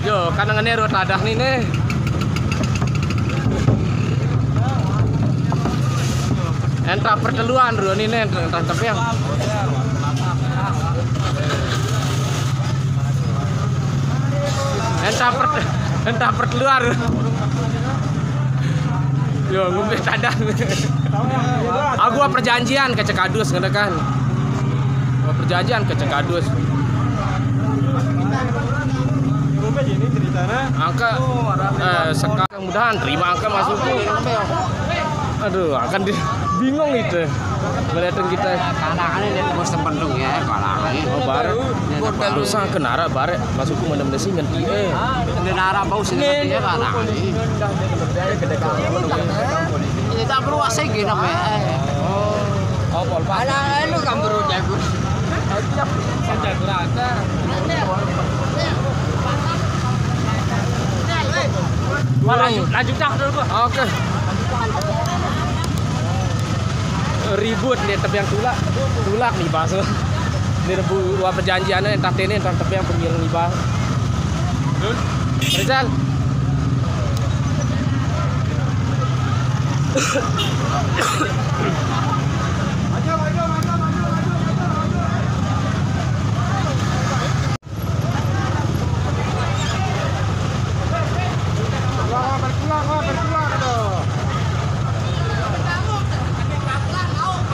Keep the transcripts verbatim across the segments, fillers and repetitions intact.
Yo, kan ngene ro tadah ni ne. Entah perteluan ro ni ne, entah, entah tepiang. Entah per-, entah perteluan. Yo, ngumbe tadah. Aku perjanjian ke Cekadus, ngene kan. Perjanjian ke Cekadus. Angka, eh, sekarang mudahan terima angka masuk. Aduh, akan di-, bingung itu. Melihatin kita. Kalangan ini terus tempendung ya, kalangan. Oh, bare. Dosa kenara bare. Masuk ke mana sih ngerti, eh. Ini nara bau sih ngerti ya, kalangan ini. Ini tak perlu asik gitu, eh. Oh, pol. Anak anu kan baru jago. Jago rata. Wah, lanjut, lanjut dah dulu gua. Oke. Ribut nih, tapi yang tulak, tulak nih bahasa. Ini bu dua perjanjiannya, entah ini, entah tapi yang pemilu nih bahas. Rizal.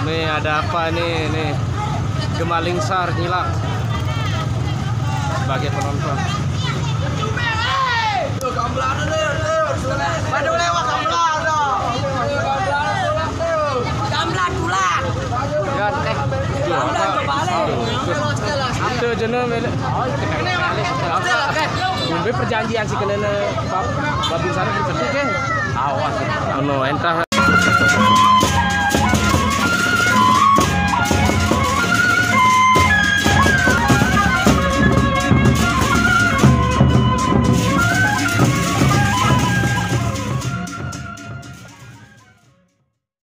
Nih, ada apa nih, nih? Gemaling Sar nyilak sebagai penonton. Pada lewat, Gambar tulak. Itu jenuh, Mele. Ngumbe perjanjian sih kenene, Bab-, Babin Sarip, ke? Awas. Anu, entah.